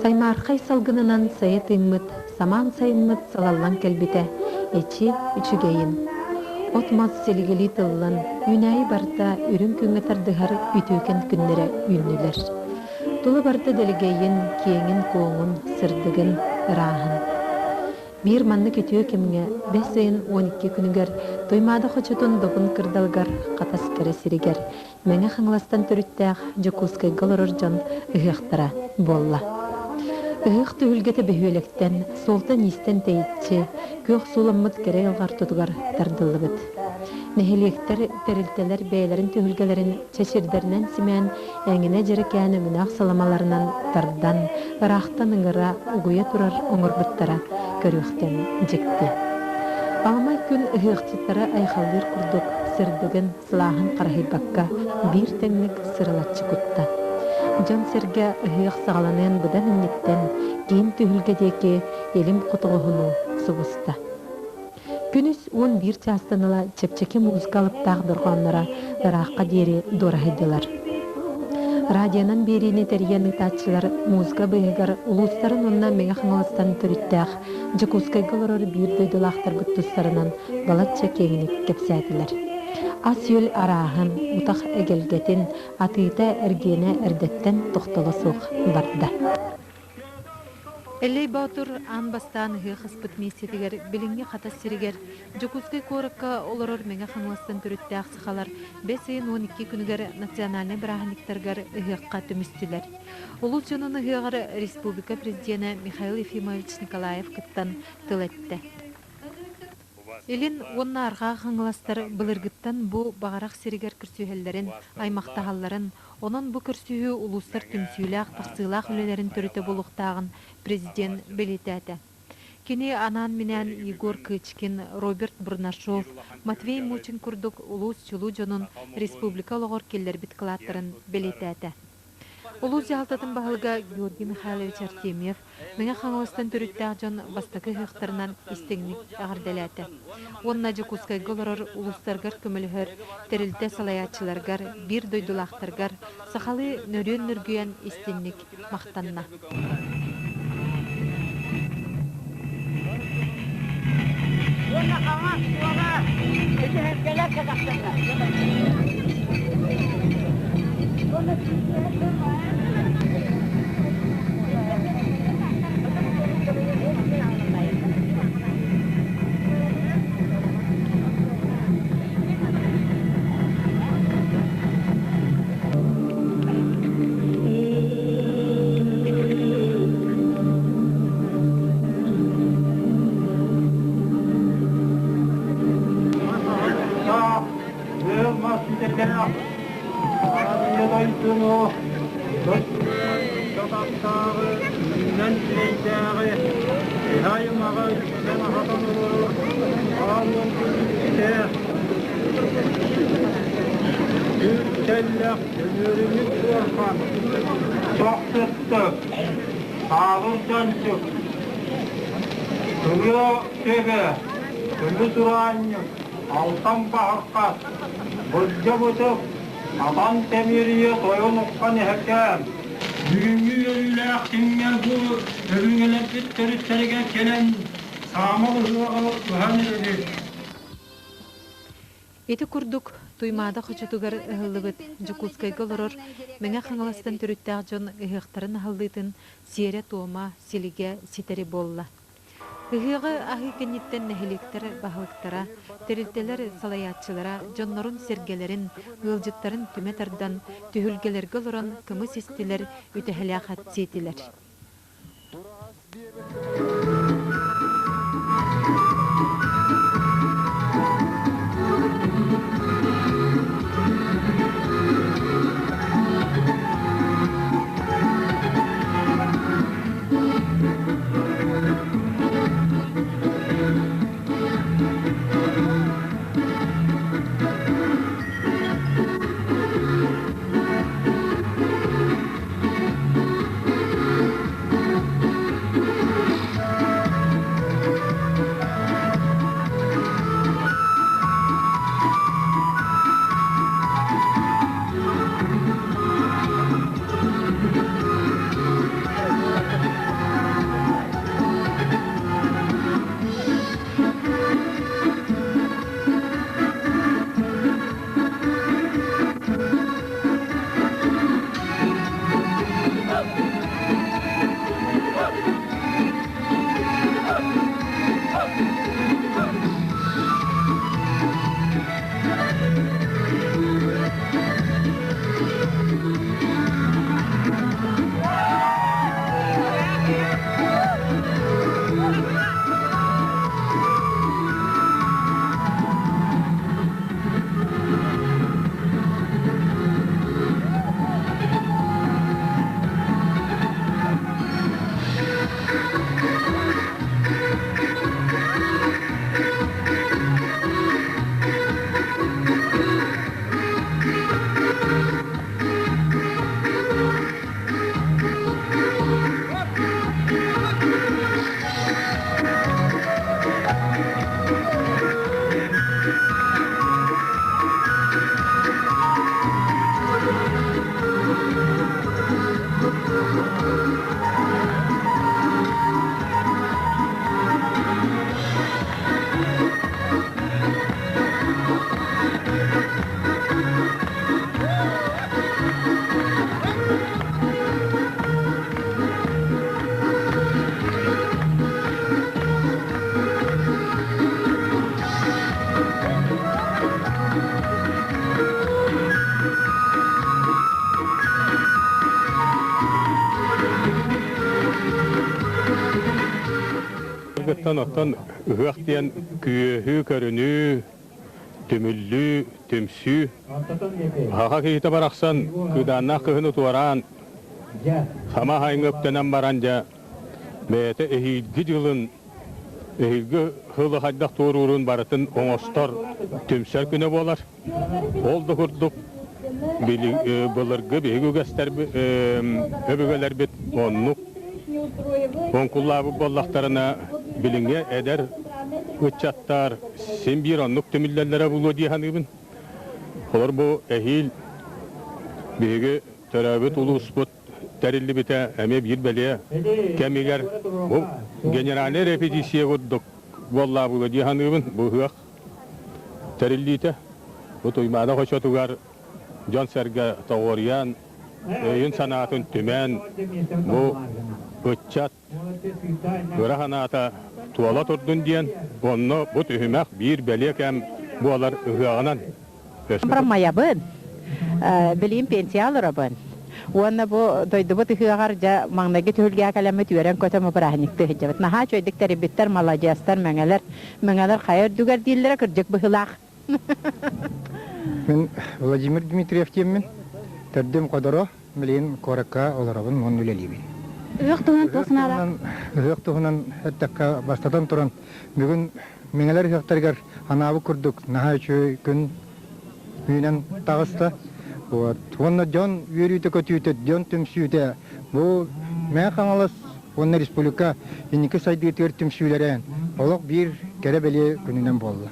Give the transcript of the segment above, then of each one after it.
Саймаархай салгынынан сайа тыыммыт, самаан сайыммыт салаллан кэлбитэ, эчи үчүгэйин. От-мас силигилии тыллан, үүнээйи барыта үрүҥ күҥҥэ тардыһар үтүөкэн күннэрэ үүннүлэр. Тула барыта дэлэгэйин, киэҥин-куоҥун, сырдыгын, ырааһын. Биир маннык үтүө кэмҥэ бэс ыйын 12 күнүгэр Туймаада хочотун Добун кырдалыгар Хатас кэрэ сиригэр Мэҥэ Хаҥаластан төрүттээх Дьокуускайга олорор дьон ыһыахтара буолла. Ыһыах түһүлгэтэ бөһүөлэктэн, суолтан-иистэн тэйиччи, күөх сууламмыт кэрэ айылҕа ортотугар тардыллыбыт. Нэһилиэктэр, тэрилтэлэр бэйэлэрин түһүлгэлэрин чэчирдэринэн симээн, эҥинэ дьэрэкээн өҥнөөх саламаларынан тардан, ыраахтан ыҥыра, угуйа турар оҥорбуттара көрүөхтэн дьикти. Аламай күн ыһыахчыттары айхаллыыр курдук сырдыгын, сылааһын харыһыйбакка биир тэҥник сырылаччы кутта. Дьон-сэргэ ыһыах саҕаланыан быдан инниттэн киин түһүлгэ диэки илим хотоҕоһунуу субуста. Күнүс 11 чаастан ыла чэпчэки музыка алыптаах дорҕоонноро ыраахха диэри дуораһыйдылар. Радионан биэриини тэрийэн ыытааччылар музыка быыһыгар улуустарын уонна Мэҥэ Хаҥаластан төрүттээх Дьокуускайга олорор биир дойдулаахтарбыт тустарынан балачча киэҥник кэпсээтилэр. Ас-үөл арааһын, утах эгэлгэтин, атыыта-эргиэнэ эрдэттэн тохтоло суох барда. Эллэй Боотур аан бастаан ыһыах ыспыт миэстэтигэр билиҥҥи Хатас сиригэр Дьокуускай куоракка олорор Мэҥэ Хаҥаластан төрүттээх сахалар бэс ыйын 12 күнүгэр национальнай бырааһынньыктарыгар ыһыахха түмүстүлэр. Улуус дьонун ыһыаҕар республика президенэ Михаил Ефимович Николаев кыттан тыл эттэ. Илин уонна Арҕаа Хаҥаластар былыргыттан бу Баҕарах сиригэр көрсүһэллэрин, аймахтаһалларын, онон бу көрсүһүү улуустар түмсүүлээх, тахсыылаах үлэлэрин төрүтэ буолуохтааҕын президент бэлиэтээтэ. Кини анаан-минээн Егор Кычкин, Роберт Бурнашов, Матвей Мучин курдук улуус чулуу дьонун республика олоҕор киллэрбит кылааттарын бэлиэтээтэ. Улуус дьаһалтатын баһылыга Георгий Михайлович Артемьев Мэҥэ Хаҥаластан төрүттээх дьон бастакы ыһыахтарынан истиҥник эҕэрдэлээтэ уонна Дьокуускайга олорор улуустаргар көмөлөһөр тэрилтэ салайааччыларыгар, биир дойдулаахтаргар сахалыы нөрүөн нөргүйэн истиҥник махтанна. Уонна хаҥас суола итиһэргэлэр кэтэхтэннэ. Уонна Ыал мас үтэлээх Араадьыйа дойдуну сатахтааҕы үүнэн сирэйдээҕи киһи аймаҕы үстэн аһатан олорор аал уолбут иччитэ Күр тэллэх Өлүөрүнүк суорҕан Сохсуттук Хаалын чанчык Ырыа төбө Көмүс ураанньык Алтан баһырхас Бырдьа бытык Атан тэмиэрийэ тойон уххан эһэкээн Бүгүҥҥү үөрүүлээх күҥҥэ бу өбүгэлэрбит төрүттэригэр кэлэн саамал ыһыаҕы ыһан эрэбит. Ити курдук, Туймаада хочотугар ыһыллыбыт Дьокуускайга олорор Мэҥэ Хаҥаластан төрүттээх дьон ыһыахтарын аһыллыытын сиэрэ-туома, силигэ ситэри буолла. Ыһыаҕы аһыы кэнниттэн нэһилиэктэр баһылыктара, тэрилтэлэр салайааччылара дьоннорун-сэргэлэрин, ыалдьыттарын түмэ тардан, түһүлгэлэргэ олорон кымыс истилэр, үтэһэлээх ат сиэтилэр. Бастатан оттон ыһыах диэн күөһү көрүнүү, түмүллүү, түмсүү. Саха киһитэ барахсан кыыдааннаах кыһыны туораан, сама аһайыҥҥа үктэнэн баран дьэ бэйэтэ эһиилги дьылын, эһиилги сылы хайдах туоруурун барытын оҥостор, түмсэр күнэ буолар. Ол да курдук былыргы биһиги үгэстэрбит, өбүгэлэрбит оннук оҥкуллаабыт буоллахтарына, билиҥҥи эдэр ыччаттар син биир оннук түмүллэллэрэ буолуо дии саныыбын. Олор бу эһиил биһиги төрөөбүт улууспут тэриллибитэ эмиэ биир бэлиэ кэмигэр бу генеральнай репетиция курдук буолла буолуо дии саныыбын. Бу ыһыах тэриллиитэ бу Туймаада хочотугар дьон-сэргэ тоҕуоруйан, өйүн-санаатын түмэн, бу ыччат ыра санаата туола турдун диэн, онно бу түһүмэх биир бэлиэ кэм буолар ыһыаҕынан көстөр. Майабын, билигин пенсия олоробун. Уонна бу дойдубут ыһыаҕар дьэ маҥнайгы түһүлгэҕэ кэлэммит үөрэн-көтөн бу бырааһынньыктыы сылдьабыт. Наһаа үчүгэйдик тэрийбиттэр, маладьыастар, мэҥэлэр. Мэҥэлэр хайа үрдүгэр дииллэрэ кырдьык быһыылаах. Мин Владимир Дмитриев диэммин. Төрдүм Ходоро, билигин куоракка олоробун уонна үлэлиибин. Ыһыах туһунан туох санаалаах? Ыһыах туһунан эттэххэ, бастатан туран, бүгүн Мэҥэлэр ыһыахтарыгар анаабыт курдук наһаа үчүгэй күн үүнэн таҕыста. Вот. Уонна дьон үөрүүтэ-көтүүтэ, дьон түмсүүтэ бу Мэҥэ Хаҥалас уонна республика инники сайдыытыгар түмсүүлэрэ олох биир кэрэ-бэлиэ күнүнэн буолла.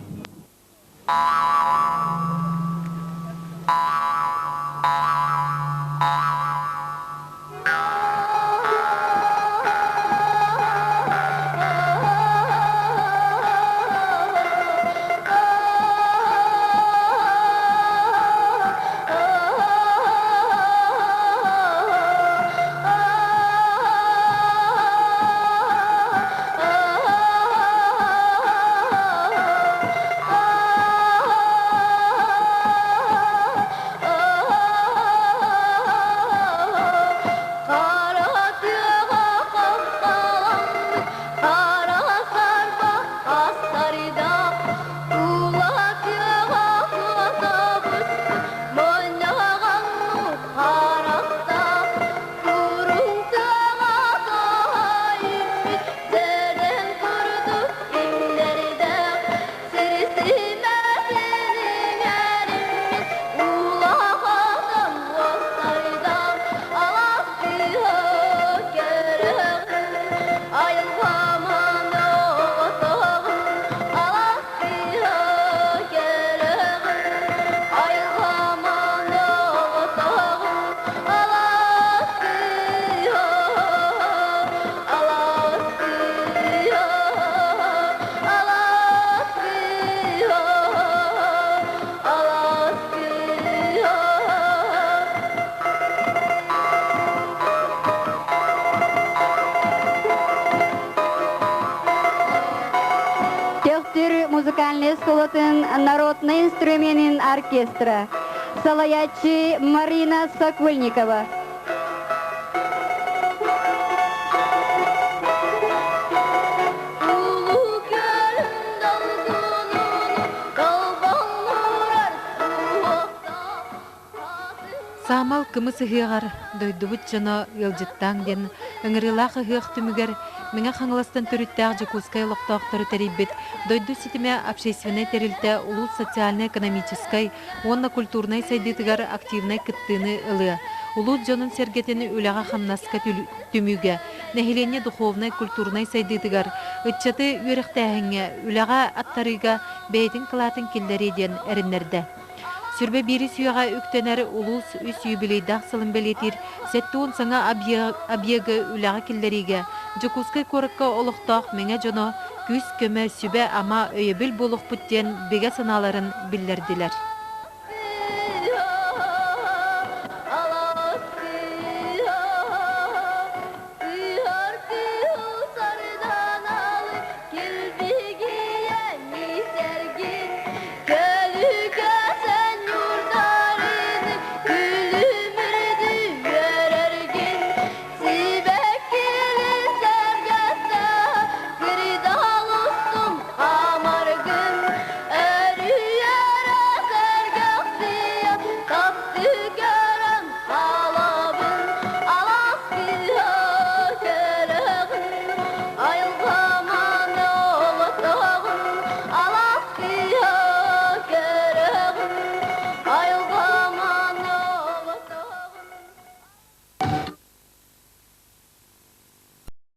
Төхтүр музыкальнай оскуолатын народнай инструменин оркестра. Салайааччы Марина Сокольникова. Саамал кымыс ыһыаҕар дойдубут дьоно ыалдьыттааҥ диэн ыҥырыылаах ыһыах түмүгэр Мэҥэ Хаҥаластан төрүттээх Дьокуускай олохтоохтору тэрийбит Дойду ситимэ общественнай тэрилтэ улуус социальнай-экономическай уонна культурнай сайдыытыгар активнай кыттыыны ылыа, улуус дьонун-сэргэтин үлэҕэ-хамнаска түмүүгэ, нэһилиэнньэ духовнай-культурнай сайдыытыгар, ыччаты үөрэхтээһиҥҥэ, үлэҕэ аттарыыга бэйэтин кылаатын киллэриэ диэн эрэннэрдэ. Сүрбэ биирис үйэҕэ үктэнэр улуус үс юбилейдаах сылын бэлиэтиир 70 саҥа объегы үлэҕэ киллэриигэ Дьокуускай куоракка олохтоох Мэҥэ дьоно күүс-көмө, сүбэ-ама, өйөбүл буолуохпут диэн бигэ санааларын биллэрдилэр.